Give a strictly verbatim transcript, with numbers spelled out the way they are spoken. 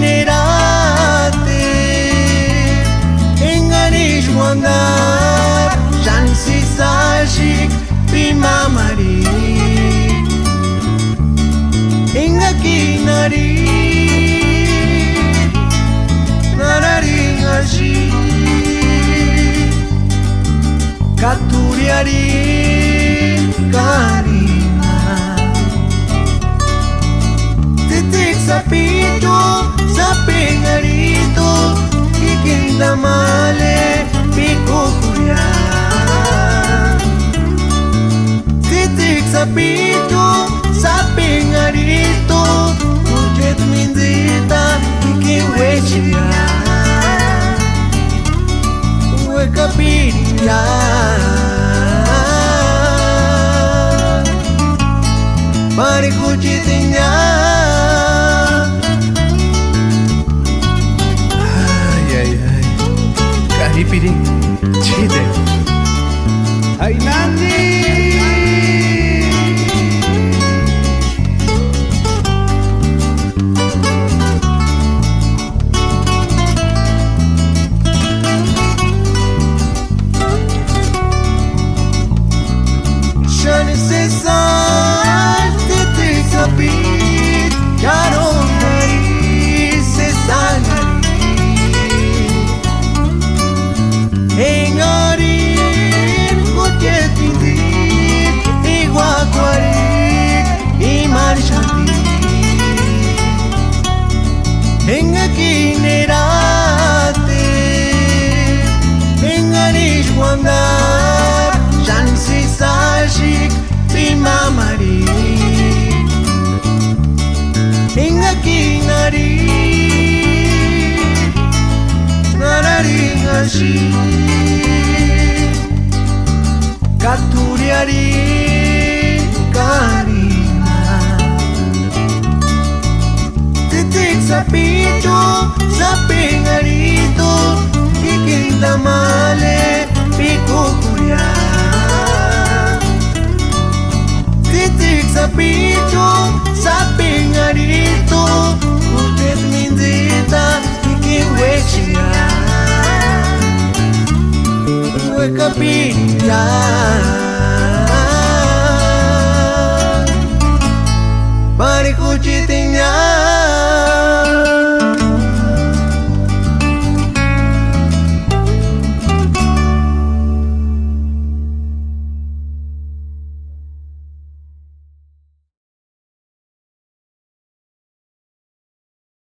Nerate, engarisï uandari, xáni sisï axika p'imamarini. Engakini arhini, nararinhaxi, ka t'urhiarini karina. Tsïtsïki sapichu, sapi engarhitu, ikini tamale p'ikukuria. Tsïtsïki sapichu, sapi engarhitu, jucheti mintsita ikini uéchiria. Uekapiria, pári juchitinia. Ay, ay, ay. Karhipiri, chíde. Ay, nani. Xáni sesari, tsïtsïki sapi, charonhari, sesangari. Engarini jucheti mintsita iuakuarhika, imari xáni. Engakini erate, engarisï uandari, xáni sisï axika p'imamarini. Engakini arhini, nararinhaxi, ka t'urhiarini karina. Tsïtsïki sapichu, sapi engarhitu, ikini tamale p'ikukuria. Tsïtsïki sapichu, sapi engarhitu, jucheti mintsita ikini uéchiria. Uekapiria,